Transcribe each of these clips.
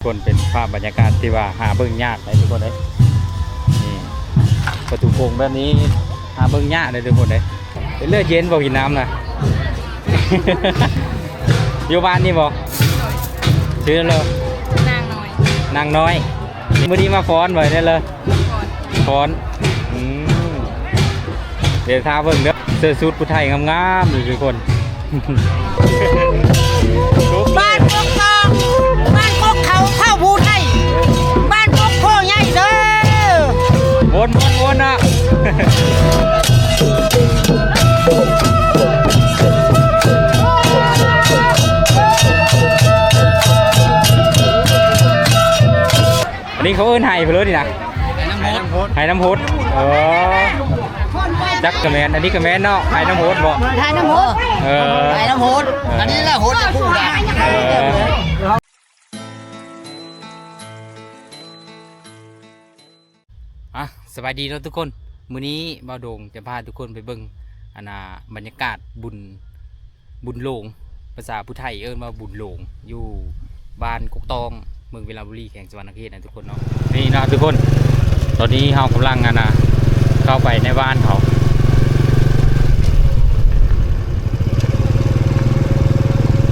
ຄົນ ເປັນພາບບັນຍາກາດທີ່ວ່າຫາເບິ່ງຍາກເດ້ທຸກຄົນເອີຍ. ນີ້ ປະຕູໂຂງແບບນີ້ຫາເບິ່ງຍາກເດ້ທຸກຄົນເອີຍ. ເປັນເລືອດເຢັນບໍ່ ກິນນ້ຳນະ? ຢູ່ບ້ານນີ້ບໍ່? ຊື່ເລີຍ ນາງນ້ອຍ ນາງນ້ອຍ. ມື້ນີ້ມາຟ້ອນບໍ່? ແມ່ນເລີຍ ຟ້ອນ ອືມ ດຽວຖ້າເບິ່ງເດີ ເສື້ອສູດຜູ້ໄທງາມໆ ນີ້ທຸກຄົນ. ບ້ານກົກຕອງ ບ້ານກົກເຂົາ ເຜົ່າຜູ້ໄທ ບ້ານກົກໂພໃຫຍ່ເດີ. ວົນໆໆ ນະ. ອັນນີ້ເຂົາເອີ້ນໄຫເພິ່ນເລີຍນີ້ນະ ໄຫນ້ຳຫົດ ໄຫນ້ຳຫົດ. ເອີ ຈັກກະແມ່ນ ອັນນີ້ກະແມ່ນເນາະ ໄຫນ້ຳຫົດບໍ່? ໄຫນ້ຳຫົດ ເອີ ໄຫນ້ຳຫົດ. ເອີ ອັນນີ້ແຫຼະຫົດຈະປູດາ. ເອີ ອ່ະ ສະບາຍດີເນາະທຸກຄົນ. ມື້ນີ້ບ່າວໂດງຈະພາທຸກຄົນໄປເບິ່ງ ອັນນ່າ ບັນຍາກາດບຸນ ບຸນໂລງ ພາສາຜູ້ໄທເອີ້ນວ່າບຸນໂລງ ຢູ່ບ້ານກົກຕອງ ເມືອງວິລະບູລີ ແຂວງສະຫວັນນະເຂດນະທຸກຄົນເນາະ. ນີ້ເນາະທຸກຄົນ ຕອນນີ້ເຮົາກຳລັງ ອັນນ່າ ເຂົ້າໄປໃນບ້ານເຂົາ.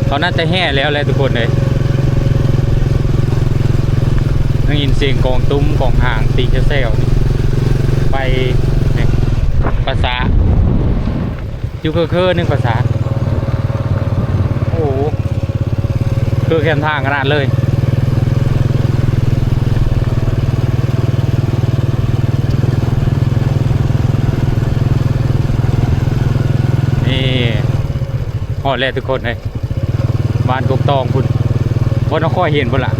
ເຂົາໜ້າຈະແຫ່ແລ້ວແຫຼະທຸກຄົນເອີຍ. ໄດ້ຍິນສຽງກອງຕຸ້ມກອງຫາງຕີແຊວໆ ໄປ ນີ້ ປາສາດ ຢູ່ເຄີໆ ໜຶ່ງປາສາດ. ໂອ້ ຄືແຄມທາງຂະໜາດເລີຍ. ນີ້ ຮອດແລ້ວທຸກຄົນເອີຍ ບ້ານກົກຕອງພຸ້ນ ບ່ອນເຮົາຄ່ອຍເຫັນພຸ້ນລະ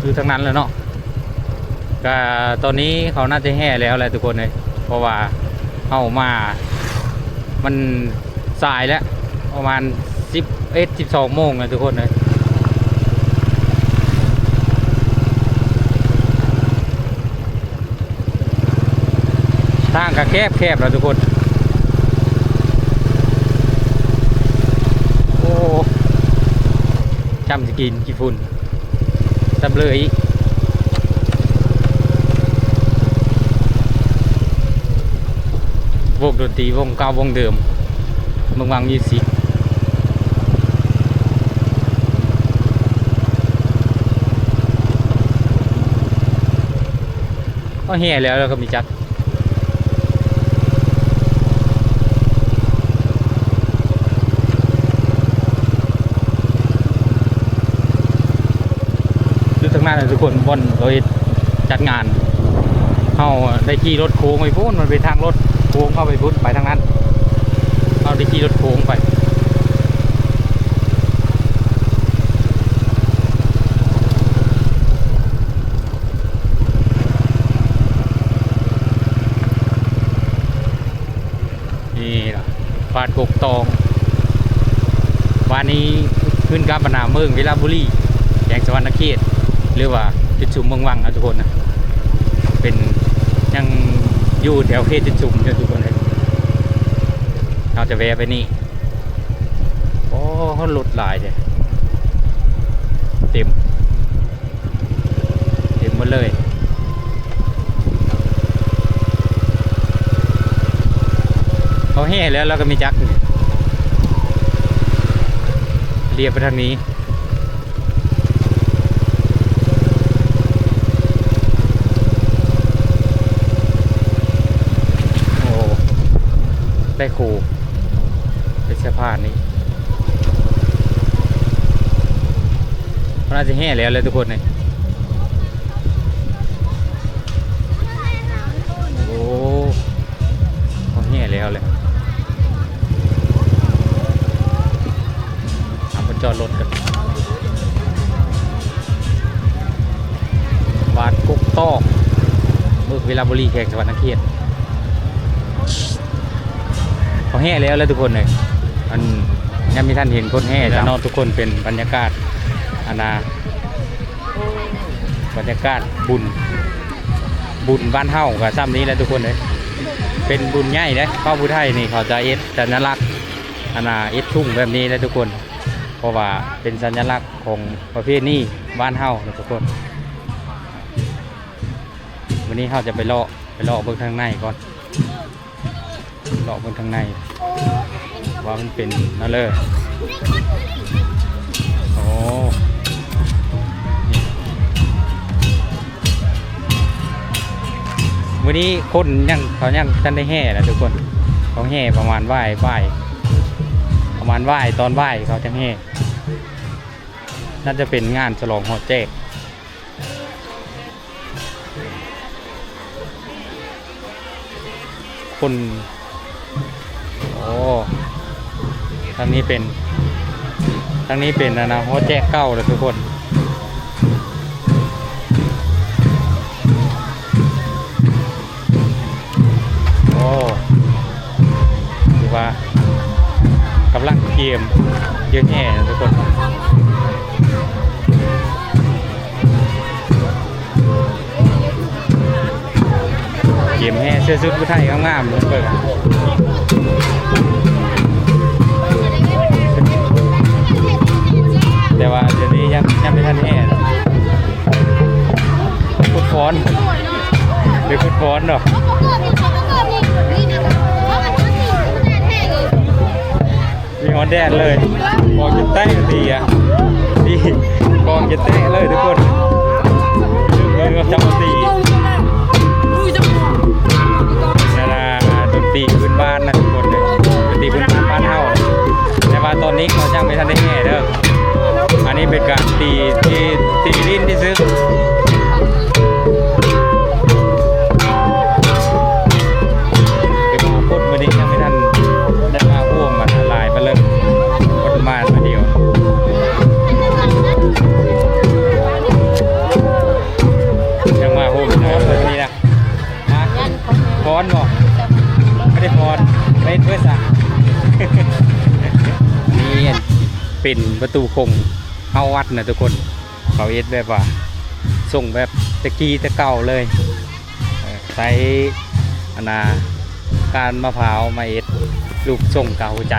ຢູ່ທາງນັ້ນແຫຼະເນາະ. ກະຕອນນີ້ເຂົາໜ້າຈະແຫ່ແລ້ວແຫຼະທຸກຄົນເອີຍ ເພາະວ່າເຮົາມາ ມັນສາຍແລ້ວ ປະມານສິບເອັດ ສິບສອງໂມງແລ້ວທຸກຄົນເອີຍ. ທາງກະແຄບໆ ແລ້ວທຸກຄົນ. ໂອ້ ຈ້ຳຊິກິນຂີ້ຝຸ່ນ ຈັບເລີຍອີກ. ວົງດົນຕີວົງເກົ່າວົງເດີມ ເມືອງວັງມິວສິກ. ເຂົາແຫ່ແລ້ວ ແລ້ວກໍມີຈັກ ຢູ່ທາງນັ້ນນະທຸກຄົນ ບ່ອນເຂົາເຮັດຈັດງານ. ເຮົາໄດ້ຂີ່ລົດໂຄ້ງໄປພຸ້ນ ມັນເປັນທາງລົດໂຄ້ງເຂົ້າໄປພຸ້ນ ໄປທາງນັ້ນ ເຮົາໄດ້ຂີ່ລົດໂຄ້ງໄປ. ນີ້ລະ ບ້ານກົກຕອງ ບ້ານນີ້ຂຶ້ນກັບອັນນາ ເມືອງວິລະບູລີ ແຂວງສະຫວັນນະເຂດ ຫຼືວ່າຈຸດຊຸມເມືອງວັງນະທຸກຄົນນະ. ເປັນ ຍັງຢູ່ແຖວເຂດຈຸດຊຸມຢູ່ທຸກຄົນເອີຍ. ເຮົາຈະແວ່ໄປນີ້. ໂອ້ ລົດຫຼາຍແທ້ ເຕັມ ເຕັມໝົດເລີຍ. ເຂົາແຫ່ແລ້ວ ແລ້ວກໍມີຈັກ ລຽບໄປທາງນີ້. ໂອ້ ໄດ້ໂຄ ເປັນສະພານນີ້ ມັນອາດຈະແຫ່ແລ້ວແຫຼະທຸກຄົນເອີຍ. ໂອ້ ເຂົາແຫ່ແລ້ວແຫຼະ. ເຮົາໄປຈອດລົດກັນ. ວັດກົກຕອກ ເມືອງວິລະບູລີ ແຂວງສະຫວັນນະເຂດ. ເຂົາແຫ່ແລ້ວແຫຼະທຸກຄົນເອີຍ. ອັນ ຍັງບໍ່ທັນເຫັນຄົນແຫ່ເນາະທຸກຄົນ. ເປັນບັນຍາກາດ ອັນນາ ບັນຍາກາດບຸນ ບຸນບ້ານເຮົາກໍຊ່ຳນີ້ແຫຼະທຸກຄົນເອີຍ. ເປັນບຸນໃຫຍ່ເດ້. ເຜົ່າຜູ້ໄທນີ້ເຂົາຈະເຮັດສັນຍະລັກ ອັນນາ ເຮັດທຸງແບບນີ້ແຫຼະທຸກຄົນ. ເພາະວ່າເປັນສັນຍະລັກຂອງປະເພນີບ້ານເຮົານະທຸກຄົນ. ວັນນີ້ເຮົາຈະໄປເລາະ ໄປເລາະເບິ່ງທາງໃນກ່ອນ. ເລາະເບິ່ງທາງໃນວ່າມັນເປັນແນວໃດ. ໂອ້ ມື້ນີ້ຄົນຍັງ ເຂົາຍັງບໍ່ທັນໄດ້ແຫ່ນະທຸກຄົນ. ເຂົາແຫ່ປະມານບ່າຍ ບ່າຍ ປະມານບ່າຍ ຕອນບ່າຍເຂົາຈັ່ງແຫ່. ໜ້າຈະເປັນງານສະຫຼອງຫໍແຈກ. ຄົນ ໂອ້ ທາງນີ້ເປັນ ທາງນີ້ເປັນອັນນະ ຫໍແຈກເກົ່າເດີທຸກຄົນ. ໂອ້ ຖືວ່າກຳລັງກຽມເຍອະແຍະທຸກຄົນ. ກຽມແຫ່ເສື້ອຊຸດຜູ້ໄທງາມໆ ເບິ່ງ ແຕ່ວ່າດຽວນີ້ຍັງ ຍັງບໍ່ທັນແຫ່. ຄຸດຟອນ ໄປຄຸດຟອນເນາະ. ມີຮອດແດດເລີຍ ກອງຈົນແຕກຕີອະ ຕີ ກອງຈົນແຕກເລີຍທຸກຄົນ. ເບິ່ງວ່າຈັກຕີ ແລ້ວລະ ດົນຕີພື້ນບ້ານນະທຸກຄົນເດີ ດົນຕີພື້ນບ້ານບ້ານເຮົາ. ແຕ່ວ່າຕອນນີ້ເຂົາຍັງບໍ່ທັນໄດ້ແຫ່ເດີ. ອັນນີ້ເປັນການຕີທີ່ ຕີຫຼິ້ນຊື່ໆ. ແຕ່ວ່າຄົນມື້ນີ້ຍັງບໍ່ທັນໄດ້ມາຮ່ວມ ມັນຫຼາຍປານເລີຍ ຄົນມາໜ້ອຍດຽວ. ຍັງມາຮ່ວມໜ້ອຍມື້ນີ້ນະ. ຮະ ຟ້ອນບໍ່? ບໍ່ໄດ້ຟ້ອນ ເຮັດເພື່ອສະ ນີ້ເປັນປະຕູຂົງເຮົາວັດນະທຸກຄົນ. ເຂົາເຮັດແບບວ່າຊົງແບບແຕ່ກີ້ແຕ່ເກົ່າເລີຍ. ເອີ ໃຊ້ອັນນາ ກ້ານມະພ້າວມາເຮັດຮູບຊົງກາຫົວໃຈ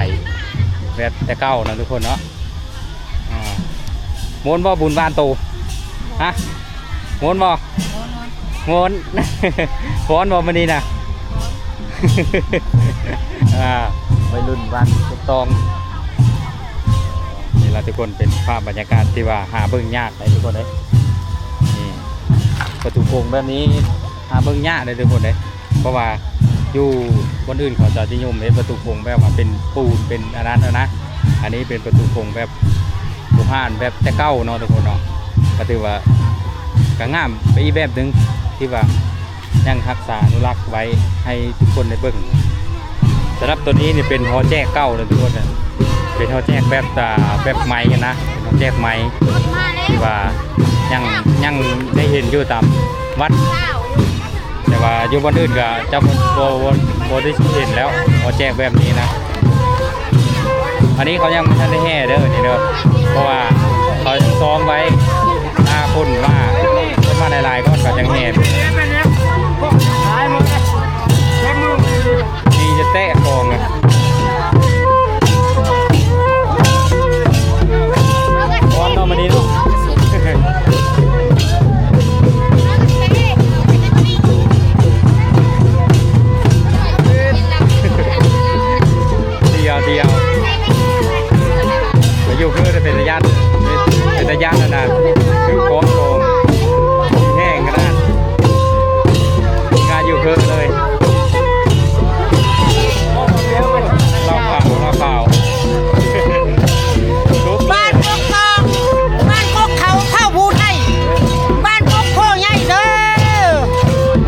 ແບບແຕ່ເກົ່ານະທຸກຄົນເນາະ. ອ່າ ມ່ວນບໍ່ບຸນບ້ານໂຕ? ຮະ ມ່ວນບໍ່? ມ່ວນ. ຟ້ອນບໍ່ມື້ນີ້ນະ? ອ່າ ໄວລຸ້ນບ້ານກົກຕອງ. ນີ້ລະທຸກຄົນ ເປັນພາບບັນຍາກາດທີ່ວ່າຫາເບິ່ງຍາກເດ້ທຸກຄົນເອີຍ. ນີ້ປະຕູໂຂງແບບນີ້ຫາເບິ່ງຍາກເດ້ທຸກຄົນເອີຍ. ເພາະວ່າຢູ່ບ່ອນອື່ນເຂົາເຈົ້າຈະນິຍົມເຮັດປະຕູໂຂງແບບວ່າເປັນປູນເປັນອັນນັ້ນນະ. ອັນນີ້ເປັນປະຕູໂຂງແບບບູຮານ ແບບແຕ່ເກົ່າເນາະທຸກຄົນເນາະ. ກໍຖືວ່າກໍງາມໄປອີກແບບໜຶ່ງ ທີ່ວ່າຍັງຮັກສາອະນຸລັກໄວ້ໃຫ້ທຸກຄົນໄດ້ເບິ່ງ. ສຳລັບໂຕນີ້ນີ້ເປັນຫໍແຈກເກົ່າເດີທຸກຄົນເດີ. ເປັນຫໍແຈກແບບ ອ່າ ແບບໄມ້ນະ ເປັນຫໍແຈກໄມ້ທີ່ວ່າຍັງ ຍັງໄດ້ເຫັນຢູ່ຕາມວັດ. ແຕ່ວ່າຢູ່ບ່ອນອື່ນກໍຈະບໍ່ ບໍ່ ບໍ່ ບໍ່ໄດ້ເຫັນແລ້ວ ບໍ່ແຈກແບບນີ້ນະ. ອັນນີ້ເຂົາຍັງບໍ່ທັນໄດ້ແຫ່ເດີນີ້ເດີ ເພາະວ່າເຂົາຊ້ອມໄວ້ ຖ້າຄົນມາ ຄົນມາຫຼາຍໆກ່ອນເຂົາຈັ່ງແຫ່. ດີຈະແຕະຂອງ ຮ້ອນເນາະມື້ນີ້ເນາະ. ດຽວ ດຽວ ໄປຢູ່ຄືເປັນຕາຢ້ານ ເປັນຕາຢ້ານຫັ້ນນະ ຄືຂອງ ຂອງແຫ້ງຂະໜາດ ການຢູ່ຄືເລີຍ. ເລົ່າຂ່າວ ເລົ່າຂ່າວ ບ້ານກົກຕອງ ບ້ານກົກເຂົາ ເຜົ່າພູໄທ ບ້ານກົກໂພໃຫຍ່ເດີ.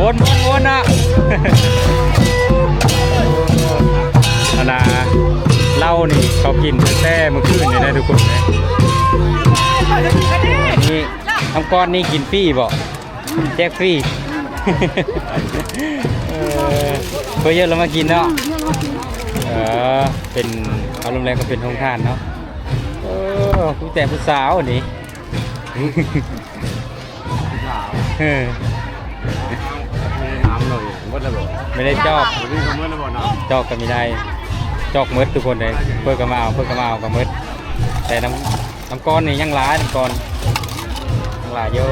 ວົນ ວົນ ວົນນະ ອັນນາ ເຫຼົ້ານີ້ເຂົາກິນຕັ້ງແຕ່ມື້ຄືນນີ້ນະທຸກຄົນເອີຍ. ນີ້ ນ້ຳກ້ອນນີ້ກິນຟຣີບໍ່? ແຈກຟຣີ ເອີ ເພື່ອເຍອະລະມາກິນເນາະ. ເອີ ເປັນ ເອົາລົມແລງກໍເປັນໂຮງທານເນາະ. ເອີ ມີແຕ່ຜູ້ສາວນີ້ ເອີ ນ້ຳໜ້ອຍ ໝົດແລ້ວບໍ່? ບໍ່ໄດ້ຈອກ ມື້ນີ້ກໍໝົດແລ້ວບໍ່ນ້ຳ? ຈອກກໍມີໄດ້ ຈອກໝົດທຸກຄົນເດ້. ເພິ່ນກໍມາເອົາ ເພິ່ນກໍມາເອົາກໍໝົດ. ແຕ່ນ້ຳ ນ້ຳກ້ອນນີ້ຍັງຫຼາຍ ນ້ຳກ້ອນຍັງຫຼາຍຢູ່.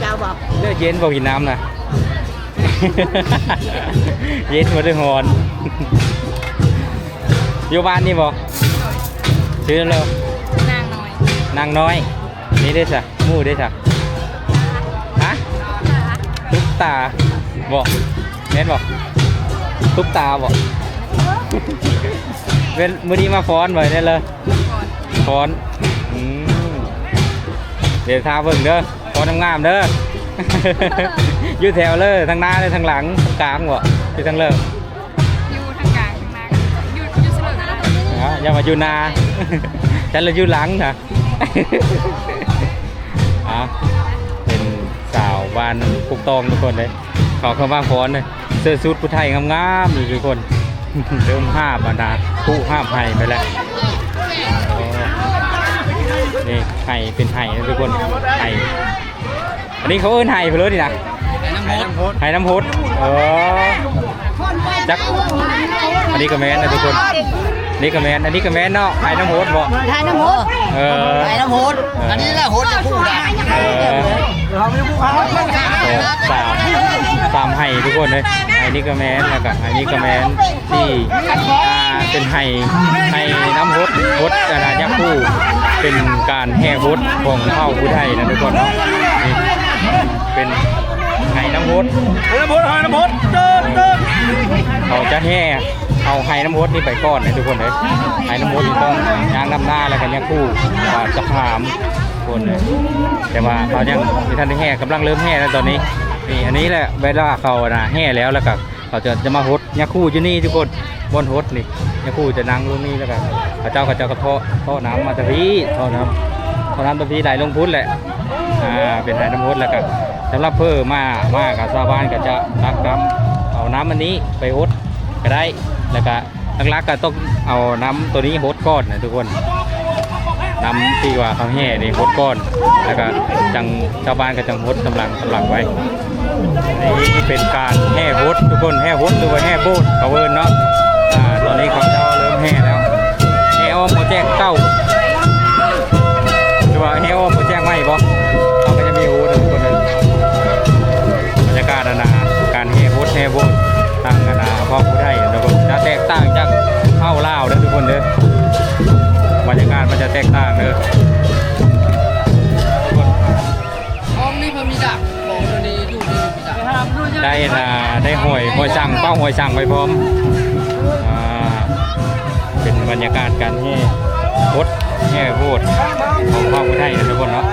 ເຈົ້າບອກ ເລືອກເຢັນບໍ່ກິນນ້ຳນະ ເຢັນບໍ່ໄດ້ຮ້ອນ. ຢູ່ບ້ານນີ້ບໍ່? ຊື່ເລີ ນາງນ້ອຍ ນາງນ້ອຍ. ນີ້ເດ້ຊະ ໝູ່ເດ້ຊະ? ຮະ? ຕຸກຕາບໍ? ແມ່ນບໍ? ຕຸກຕາບໍ? ເປັນ ມື້ນີ້ມາຟ້ອນບໍ? ແມ່ນເລີ ຟ້ອນ ອືມ ດຽວຖ້າເບິ່ງເດີ ຟ້ອນງາມໆເດີ. ຢູ່ແຖວເລີ ທາງໜ້າເລີ ທາງຫຼັງ ທາງກາງບໍ? ຢູ່ທາງເລີ ຢູ່ທາງກາງ ທາງໜ້າ ຢູ່ ຢູ່ສະເຫຼີກກໍໄດ້. ອ່າ ຢ່າວ່າຢູ່ໜ້າ ຊັ້ນລະຢູ່ຫຼັງນະ. ອ່າ ເປັນສາວບ້ານກົກຕອງທຸກຄົນເດ້ ເຂົາເຂົ້າມາຟ້ອນເດ້ ເສື້ອສູດຜູ້ໄທງາມໆຢູ່ທຸກຄົນ. ເລີ່ມຫາບອັນນາ ຜູກຫາບໄຮ່ໄປແລ້ວ. ໂອ້ ນີ້ໄຮ່ເປັນໄຮ່ນະທຸກຄົນ ໄຮ່ ອັນນີ້ເຂົາເອີ້ນໄຮ່ພຸ້ນເລີນີ້ນະ ໄຮ່ນ້ຳຫົດ ໄຮ່ນ້ຳຫົດ. ເອີ ຈັກ ອັນນີ້ກໍແມ່ນນະທຸກຄົນ ນີ້ກໍແມ່ນ ອັນນີ້ກໍແມ່ນເນາະ ໄຮ່ນ້ຳຫົດບໍ? ໄຮ່ນ້ຳຫົດ ເອີ ໄຮ່ນ້ຳຫົດ ເອີ ອັນນີ້ແຫຼະຫົດຈະປູດາ ເອີ ສາມ ສາມໄຮ່ທຸກຄົນເອີຍ. ໄຮ່ນີ້ກໍແມ່ນ ແລ້ວກໍໄຮ່ນີ້ກໍແມ່ນ ທີ່ ອ່າ ເປັນໄຮ່ ໄຮ່ນ້ຳຫົດ ຫົດ ອັນນາ ຍາຄູ ເປັນການແຫ່ຫົດຂອງເຜົ່າຜູ້ໄທນະທຸກຄົນເນາະ. ນີ້ເປັນໄຮ່ນ້ຳຫົດ ເອີ ບົດ ໄຮ່ນ້ຳຫົດ ເຕີນ ເຕີນ ເຂົາຈະແຫ່ເອົາໄຮ່ນ້ຳຫົດນີ້ໄປກ່ອນນະທຸກຄົນເອີຍ. ໄຮ່ນ້ຳຫົດນີ້ຕ້ອງຍ່າງນຳໜ້າ ແລ້ວກໍຍາຄູ ວ່າຈະພາມຄົນເອີຍ ແຕ່ວ່າເຂົາຍັງບໍ່ທັນໄດ້ແຫ່ ກຳລັງເລີ່ມແຫ່ແລ້ວຕອນນີ້. ນີ້ ອັນນີ້ແຫຼະ ເວລາເຂົານະແຫ່ແລ້ວ ແລ້ວກໍ ເຂົາຈະ ຈະມາຫົດຍາຄູຢູ່ນີ້ທຸກຄົນ ບ່ອນຫົດນີ້ ຍາຄູຈະນັ່ງລົງນີ້ ແລ້ວກໍເຂົາເຈົ້າ ເຂົາເຈົ້າກໍເທາະ ເທາະນ້ຳມາແຕ່ພີ້ ເທາະນ້ຳ ເທາະນ້ຳແຕ່ພີ້ໄຫຼລົງພຸ້ນແຫຼະ. ອ່າ ເປັນໄຮ່ນ້ຳຫົດ ແລ້ວກໍສຳລັບເພີມາ ມາກໍຊາວບ້ານກໍຈະຕັກນ້ຳ ເອົານ້ຳອັນນີ້ໄປຫົດກໍໄດ້ ແລ້ວກໍ ຫຼັກໆກໍຕ້ອງເອົານ້ຳໂຕນີ້ຫົດກ່ອນນະທຸກຄົນ ນ້ຳທີ່ວ່າເຂົາແຫ່ນີ້ຫົດກ່ອນ ແລ້ວກໍຈັ່ງຊາວບ້ານກໍຈັ່ງຫົດກຳລັງ ກຳລັງໄວ້. ນີ້ເປັນການແຫ່ຫົດທຸກຄົນ ແຫ່ຫົດ ຫຼືວ່າແຫ່ໂບດເຂົາເອີ້ນເນາະ. ອ່າ ຕອນນີ້ເຂົາເຈົ້າເລີ່ມແຫ່ແລ້ວ ແຫ່ອ້ອມບໍ່ແຈກເກົ່າ ຫຼືວ່າແຫ່ອ້ອມບໍ່ແຈກໃໝ່ບໍ? ເຮົາກໍຈະມີຮູ້ນະທຸກຄົນເດີ ບັນຍາກາດອັນນາ ການແຫ່ຫົດແຫ່ໂບດ ທາງອັນນາ ເຜົ່າຜູ້ໄທນະທຸກຄົນ ຈະແຕກຕ່າງຈາກເຜົ່າລາວເດີທຸກຄົນເດີ ບັນຍາກາດມັນຈະແຕກຕ່າງເດີ. ຂອງນີ້ເພິ່ນມີດາບ ຂອງເຫຼົ່ານີ້ຢູ່ນີ້ມີດາບ ໄດ້ນະ ໄດ້ຫອຍ ຫອຍສັງ ເປົ້າຫອຍສັງໄວ້ພ້ອມ. ອ່າ ເປັນບັນຍາກາດການແຫ່ຫົດ ແຫ່ໂບດຂອງເຜົ່າຜູ້ໄທນະທຸກຄົນເນາະ.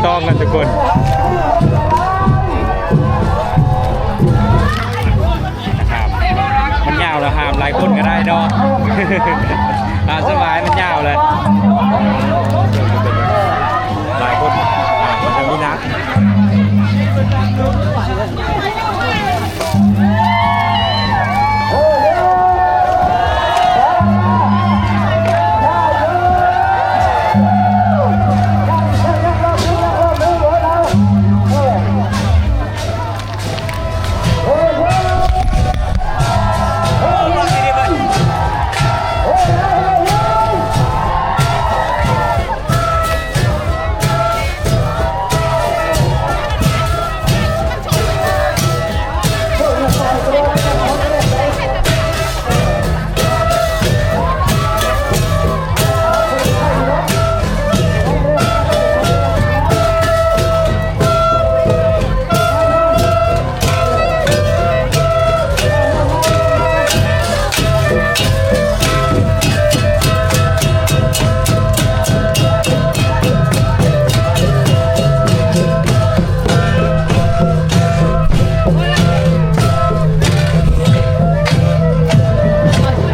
ຕ້ອງກັນທຸກຄົນ. ຫ້າມ ມັນຍາວແລ້ວ ຫ້າມຫຼາຍຄົນກໍໄດ້ເນາະ ຕາມສະບາຍ ມັນຍາວເລີຍ ຫຼາຍຄົນ ຫ້າມ ມັນຈະມີໜັກ.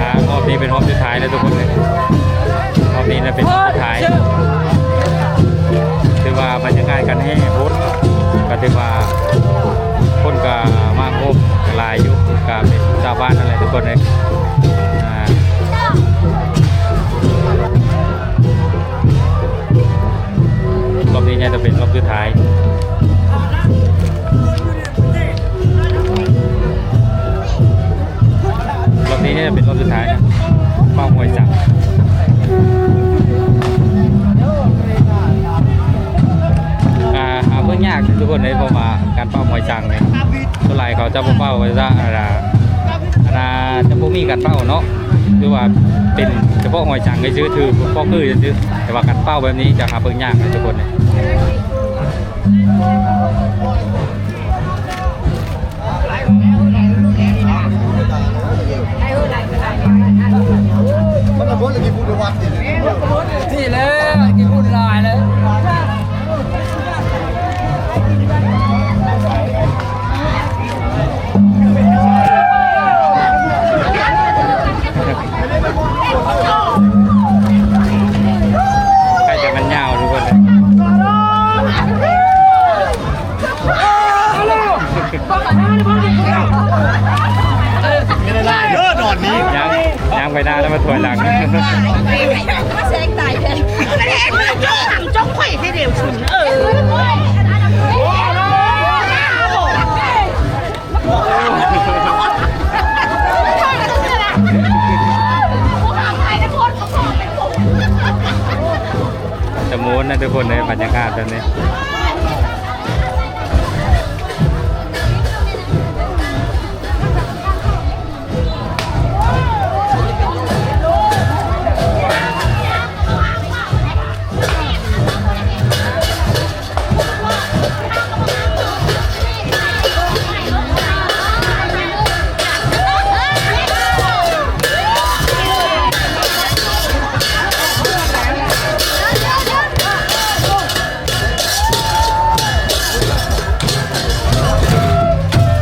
ອ່າ ຮອບນີ້ເປັນຮອບສຸດທ້າຍແລ້ວທຸກຄົນເອີຍ ຮອບນີ້ນະເປັນຮອບສຸດທ້າຍ ຖືວ່າບັນຍາກາດການແຫ່ບຸນ ກໍຖືວ່າຄົນກໍມາໂຮມຫຼາຍຢູ່ ກໍເປັນຊາວບ້ານນັ້ນແຫຼະທຸກຄົນເອີຍ ອ່າ ຮອບນີ້ໜ້າຈະເປັນຮອບສຸດທ້າຍ ຮອບນີ້ໜ້າຈະເປັນຮອບສຸດທ້າຍນະ ເປົ້າຫອຍສັງ ອ່າ ຫາເບິ່ງຍາກທຸກຄົນເອີຍ ເພາະວ່າການເປົ້າຫອຍສັງນີ້ ສ່ວນຫຼາຍເຂົາຈະບໍ່ເປົ່າ ເຂົາຈະ ອ່າ ອ່າ ຈະບໍ່ມີການເປົ່າເນາະ ຫຼືວ່າເປັນສະເພາະຫອຍສັງຊື່ໆ ຖືເພາະຄືຊື່ໆ ແຕ່ວ່າການເປົ່າແບບນີ້ຈະຫາເບິ່ງຍາກເລີຍທຸກຄົນ. ມັນລະເບີດລະກິນບຸນວັດນີ້ແຫຼະ ກິນບຸນຫຼາຍເລີຍ. ໃກ້ຈະແມ່ນຍາວທຸກຄົນເອີຍ ເດີ ດອນນີ້ ຍ່າງ ຍ່າງໄປໜ້າແລ້ວມາຖອຍຫຼັງ ມາແຊງຕາຍແທ້ ຈົກຂ້ອຍໃຫ້ເດວຊຸນ ເອີ. ຈະມ່ວນນະທຸກຄົນເອີຍ ບັນຍາກາດແບບນີ້.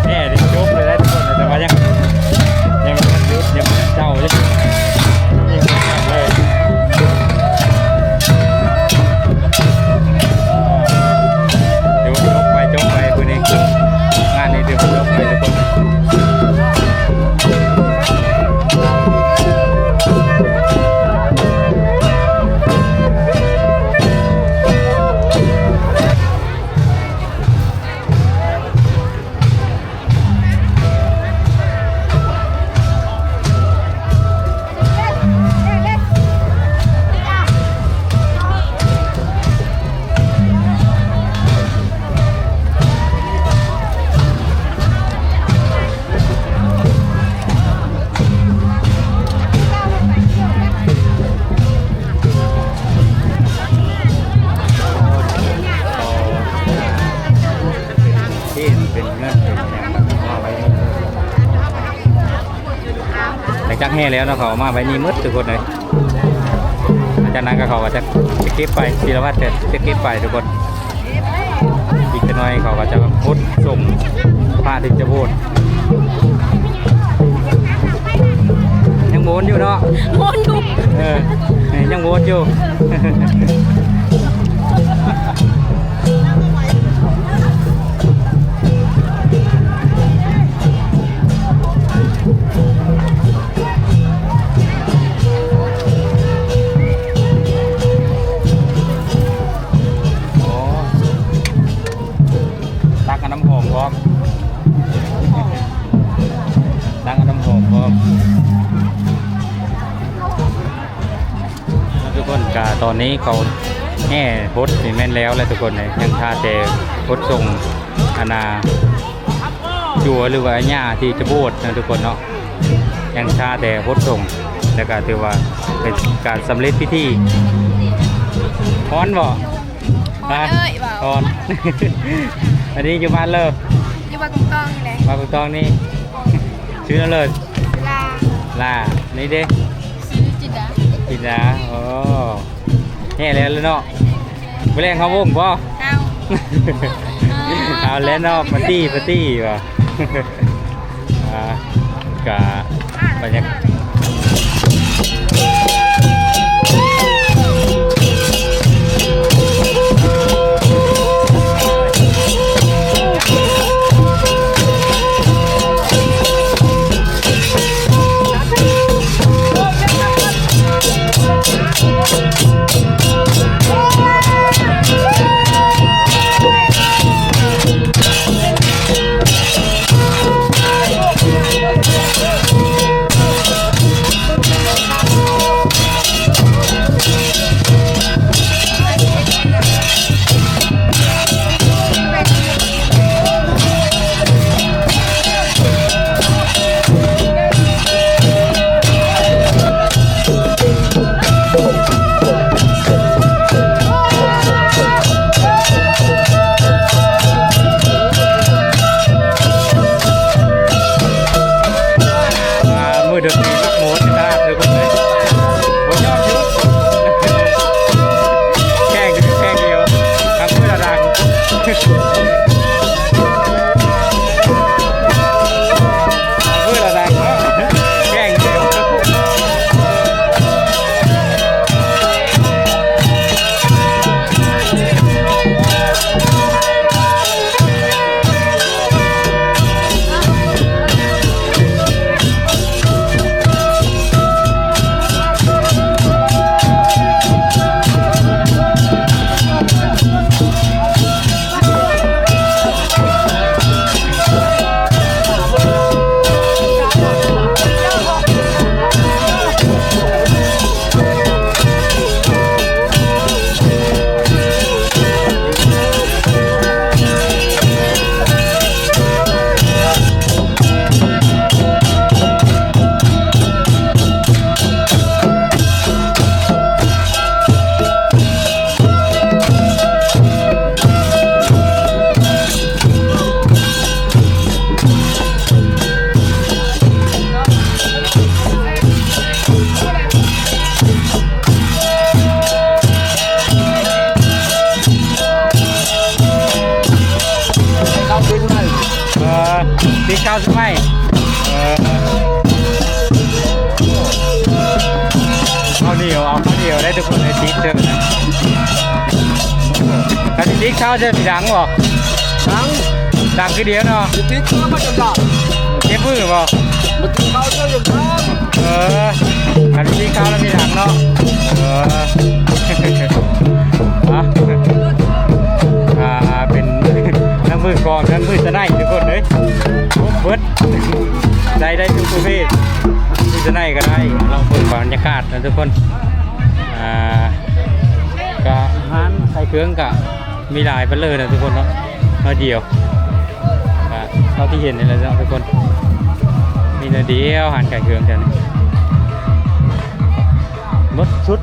ແດ່ ຈົບເລີຍນະທຸກຄົນ ແຕ່ວ່າຍັງ ຍັງບໍ່ທັນຢຸດ ຍັງເຈົ້າຢູ່ ຍິງເລີຍ ຖືວ່າຈົບໄປ ຈົບໄປມື້ນີ້ ງານນີ້ຖືວ່າຈົບໄປທຸກຄົນ. ທີ່ເປັນເງິນເປັນຫຍັງ ຫຼັງຈາກແຫ່ແລ້ວເນາະ ເຂົາເອົາມາໄວ້ນີ້ໝົດທຸກຄົນເອີຍ. ຫຼັງຈາກນັ້ນກໍເຂົາກໍຈະ ຈະເກັບໄປ ສິລະວັດຈະ ຈະເກັບໄປທຸກຄົນ. ຈັກໜ້ອຍເຂົາກໍຈະຫົດສົງພະທີ່ຈະໂຫວດ ຍັງວົນຢູ່ເນາະ ວົນຢູ່ ເອີ ຍັງວົນຢູ່. ອໍ ຕັກເອົານ້ຳຫອມພ້ອມ ຕັກເອົານ້ຳຫອມພ້ອມ ທຸກຄົນ. ກະຕອນນີ້ເຂົາແຫ່ຫົດນີ້ແມ່ນແລ້ວແຫຼະທຸກຄົນເອີຍ ຍັງຖ້າແຕ່ຫົດສົງ ອັນນ່າ ຈົວ ຫຼືວ່າຍາທີ່ຈະບວດນະທຸກຄົນເນາະ ຍັງຖ້າແຕ່ຫົດສົງ ແລ້ວກະຖືວ່າເປັນການສຳເລັດພິທີ. ຮ້ອນບໍ່? ຮ້ອນເອີຍ ຮ້ອນ. ອັນນີ້ຢູ່ບ້ານເລີ? ຢູ່ບ້ານກຸງຕອງນີ້ແຫຼະ ບ້ານກຸງຕອງນີ້. ຊື່ໜ້ອງເລີ? ລາ ລາ. ນີ້ເດ້? ຊື່ຈິນດາ ຈິນດາ. ໂອ້ ແຫ່ແລ້ວເນາະ ມື້ແລງເຮົາວົງບໍ່? ເອົາ ເອົາແລ້ວເນາະ ປາຕີ້ ປາຕີ້ວ່າ. ອ່າ ກະບັນຍາກາດ ອ່າ ມື້ດົນຕີມັກໂໝດຕະຫຼາດເລີຍ ບໍ່ຍອມຢຸດ ແຂ່ງຢູ່ແຂ່ງດຽວ ທາງເພື່ອລະດັງ ທາງເພື່ອລະດັງເນາະ ແຂ່ງຢູ່. ເອີ ປີເກົ່າສະໄໝ ເອີ ເຂົ້າໜຽວ ເອົາເຂົ້າໜຽວໄດ້ທຸກຄົນ ໄດ້ຕິດເດີ ຄັນຕິດເຂົ້າຈະຊິດັງບໍ່? ດັງ ດັງຄືດຽວເນາະ ຕິດເຂົ້າມັນຈະດັງ ເຈັບມືບໍ່? ມັນຕິດເຂົ້າຈະດັງ ເອີ ອັນນີ້ເຂົ້າແລ້ວມີຫຍັງເນາະ ເອີ ອ່າ ເປັນທັງມືກອງ ທັງມືສະໄນທຸກຄົນເອີຍ ຄົບເບິດ ໄດ້ໄດ້ທຸກປະເພດ ມີສະໄນກໍໄດ້ ລອງເບິ່ງບັນຍາກາດນະທຸກຄົນ ອ່າ ກະຮ້ານຂາຍເຄື່ອງກະ ມີຫຼາຍປານເລີຍນະທຸກຄົນເນາະ ໜ້ອຍດຽວ ກະເທົ່າທີ່ເຫັນນີ້ແຫຼະເນາະທຸກຄົນ ມີໜ້ອຍດຽວຮ້ານຂາຍເຄື່ອງແຖວນີ້ ໝົດຊຸດ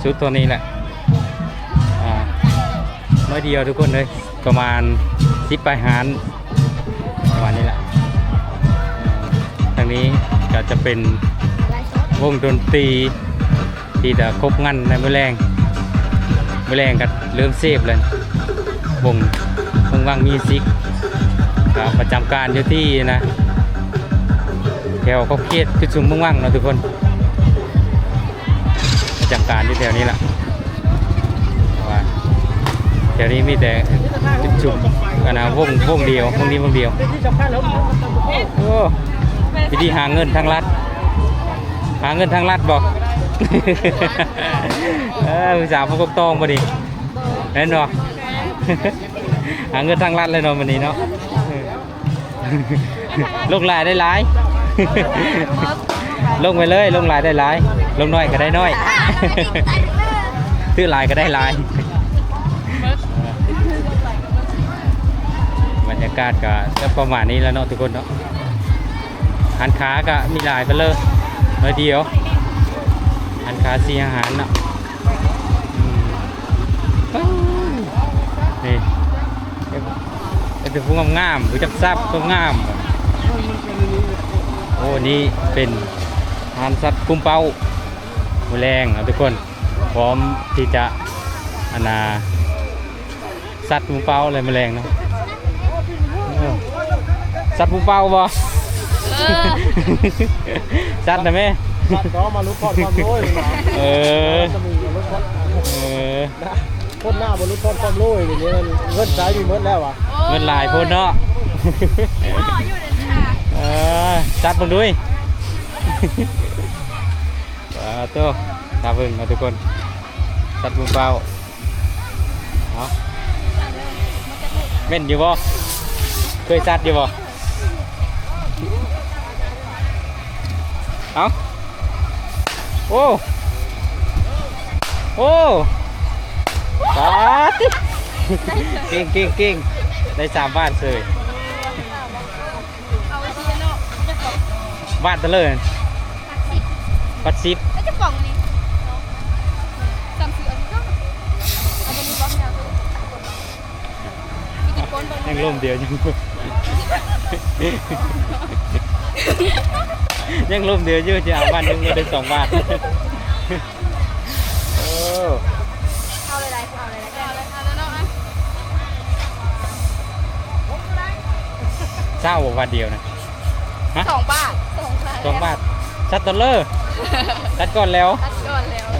ຊຸດເທົ່ານີ້ແຫຼະ ອ່າ ໜ້ອຍດຽວທຸກຄົນເອີຍ ປະມານສິບປາຍຮ້ານ ປະມານນີ້ແຫຼະ ທາງນີ້ກໍຈະເປັນວົງດົນຕີ ທີ່ຈະຄົບງັນໃນມື້ແລງ ມື້ແລງກໍເລີ່ມເສບແລ້ວ ວົງ ວົງວັງມິວສິກ ກໍປະຈຳການຢູ່ທີ່ນະ ແຖວຂອບເຂດຈຸດຊຸມເມືອງວັງເນາະທຸກຄົນ ປະຈຳການຢູ່ແຖວນີ້ລະ ເພາະວ່າແຖວນີ້ມີແຕ່ຈຸດຊຸມ ອັນນະ ວົງ ວົງດຽວ ວົງນີ້ວົງດຽວ. ໂອ້ ວິທີຫາເງິນທາງລັດ ຫາເງິນທາງລັດບໍ່? ເອີ ຜູ້ສາວຜູ້ປົກຕອງບໍ່ນີ້? ແມ່ນບໍ່? ຫາເງິນທາງລັດເລີຍເນາະມື້ນີ້ເນາະ ລົງຫຼາຍໄດ້ຫຼາຍ ລົງໄປເລີຍ ລົງຫຼາຍໄດ້ຫຼາຍ ລົງໜ້ອຍກໍໄດ້ໜ້ອຍ ຊື້ຫຼາຍກໍໄດ້ຫຼາຍ. ບັນຍາກາດກໍຈະປະມານນີ້ແຫຼະເນາະທຸກຄົນເນາະ ຮ້ານຄ້າກໍມີຫຼາຍປານເລີຍ ໜ້ອຍດຽວ ຮ້ານຄ້າສີ່ຫ້າຮ້ານເນາະ. ອືມ ນີ້ ເປັນຜູ້ງາມໆ ຜູ້ຈັກຊັບງາມໆ. ໂອ້ ນີ້ເປັນຮ້ານສັດປຸ້ມເປົ້າ ມື້ແລງເນາະທຸກຄົນ ພ້ອມທີ່ຈະ ອັນນາ ສັດປູເປົ້າເລີຍມື້ແລງເນາະ. ເອີ ສັດປູເປົ້າບໍ່? ເອີ ສັດນະແມ່ ສັດເນາະ ມະນຸດຜ່ອນຄວາມໂລຍ. ເອີ ເອີ ຄົນໜ້າມະນຸດຜ່ອນຄວາມໂລຍນີ້ ເງິນໃຊ້ມີໝົດແລ້ວຫວາ? ເງິນຫຼາຍໂພດເນາະ. ເອີ ສັດເບິ່ງດຸຍ. ປາໂຕ ຕາເບິ່ງເນາະທຸກຄົນ ສັດປູເປົ້າ. ເອົາ ແມ່ນຢູ່ບໍ່? ເຄີຍສັດຢູ່ບໍ່? ເອົາ ໂອ້ ໂອ້ ປາດຕິ ເກັ່ງໆໆ ໄດ້ສາມບາດເສີຍ. ບາດເທົ່າໃດ? ບາດສິບ. ແລ້ວຈັກປ່ອງອັນນີ້? ສາມສິບ ເອົາ ເອົາຕົວນີ້ບໍ່? ໄປກິນປົນບໍ່? ຍັງລົມດຽວຢູ່ ຍັງລົມດຽວຢູ່ ຈະເອົາບາດໜຶ່ງ ກໍໄດ້ສອງບາດ. ເອີ ເອົາເລີຍ ເອົາເລີຍ ເອົາເລີຍ ເອົາເລີຍເນາະ. ຊາວບໍ່ບາດດຽວນະ? ຮະ? ສອງບາດ ສອງບາດ ສອງບາດ. ຊັດຕະເລີ ຊັດກ່ອນແລ້ວ ຊັດກ່ອນແລ້ວ. ເອີ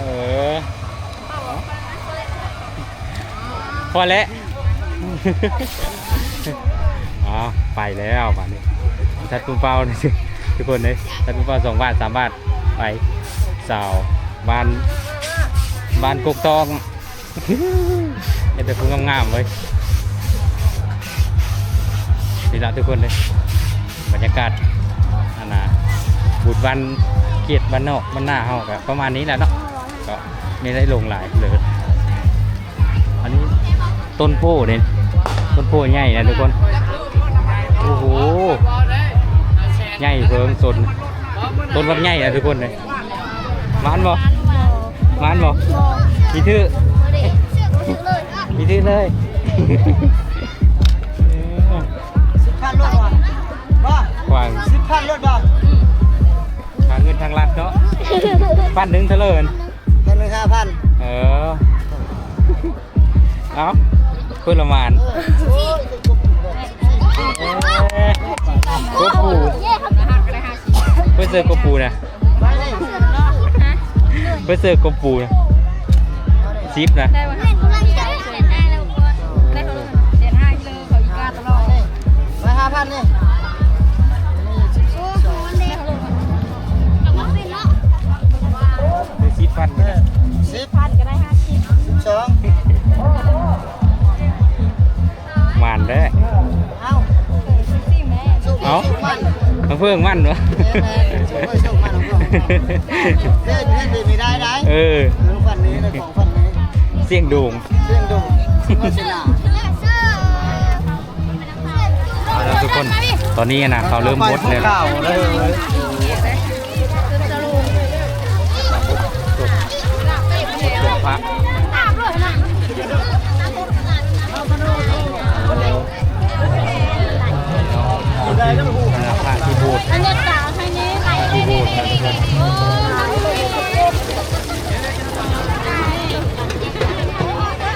ພໍແລ້ວ ອ້າວ ໄປແລ້ວບາດນີ້ ສັດປູເປົ້າ ທຸກຄົນເອີຍ ສັດປູເປົ້າ ສອງບາດ ສາມບາດ. ໄປ ສາວບ້ານ ບ້ານກົກຕອງ ເຫັນແຕ່ຜູ້ງາມໆເວີຍ. ນີ້ລະທຸກຄົນເອີຍ ບັນຍາກາດ ອັນນາ ບຸນບ້ານ ເຂດບ້ານນອກ ບ້ານນາເຮົາກໍປະມານນີ້ແຫຼະເນາະ ກໍມີໄດ້ລົງຫຼາຍເລີຍ. ອັນນີ້ຕົ້ນໂພເດ້ ຕົ້ນໂພໃຫຍ່ນະທຸກຄົນ. ໂອ້ໂຫ ໃຫຍ່ເພີງຕົ້ນ ຕົ້ນບັກໃຫຍ່ນະທຸກຄົນເອີຍ. ໝານບໍ່? ໝານບໍ່? ມີຖືກ ມີຖືກເລີຍ. ສິບພັນໂລດບໍ່? ບໍ່ ກວ້າງ ສິບພັນໂລດບໍ່? ຫາເງິນທາງລັດເນາະ. ພັນໜຶ່ງເທົ່າໃດ? ພັນໜຶ່ງຫ້າພັນ. ເອີ ເອົ້າ ຄົນລະໝານ. ເອີ ກົບປູ ເພິ່ນເຊີກົບປູນະ ເພິ່ນເຊີກົບປູນະ ສິບນະ. ໄດ້ຫ້າພັນນີ້ ສິບພັນ ສິບພັນກໍໄດ້ຫ້າສິບ ສິບສອງ. ໝານແທ້. ເອົ້າ ເອົ້າ ມາເພີ່ງມັນວະ. ເອີ ສ່ຽງດວງ. ເອົາລະທຸກຄົນ ຕອນນີ້ນະ ເຂົາເລີ່ມບົດແລ້ວ. ພະທີ່ໂບດ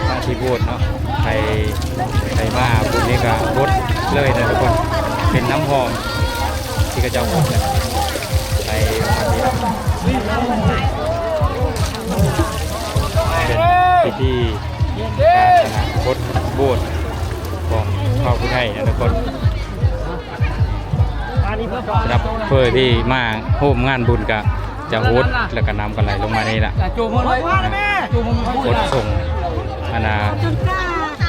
ພະທີ່ໂບດເນາະ. ພະ ໃຜ ໃຜມາບຸນນີ້ກໍຫົດເລີຍນະທຸກຄົນ ເປັນນ້ຳຫອມທີ່ເຂົາເຈົ້າຫົດນະ ໄປປະມານນີ້ເນາະ ເປັນພິທີການຫົດໂບດຂອງເຜົ່າຜູ້ໄທນະທຸກຄົນ. ສຳລັບເພື່ອທີ່ມາຮ່ວມງານບຸນກະຈະຫົດ ແລ້ວກະນ້ຳກໍໄຫຼລົງມານີ້ລະ ຫົດສົ່ງອັນນ່າ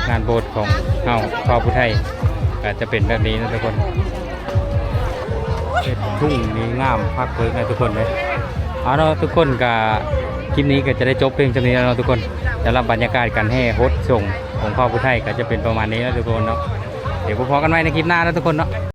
ງານໂບດຂອງເຮົາເຜົ່າຜູ້ໄທ ກະຈະເປັນແບບນີ້ນະທຸກຄົນ. ເຮັດທຸ່ງນີ້ງາມຄັກເລີຍນະທຸກຄົນເອີຍ. ເອົາເນາະທຸກຄົນ ກະຄລິບນີ້ກໍຈະໄດ້ຈົບພຽງສ່ຳນີ້ແລ້ວເນາະທຸກຄົນ. ສຳລັບບັນຍາກາດການແຫ່ຫົດສົ່ງຂອງເຜົ່າຜູ້ໄທກໍຈະເປັນປະມານນີ້ເນາະທຸກຄົນເນາະ. ດຽວພົບກັນໃໝ່ໃນຄລິບໜ້າເນາະທຸກຄົນເນາະ.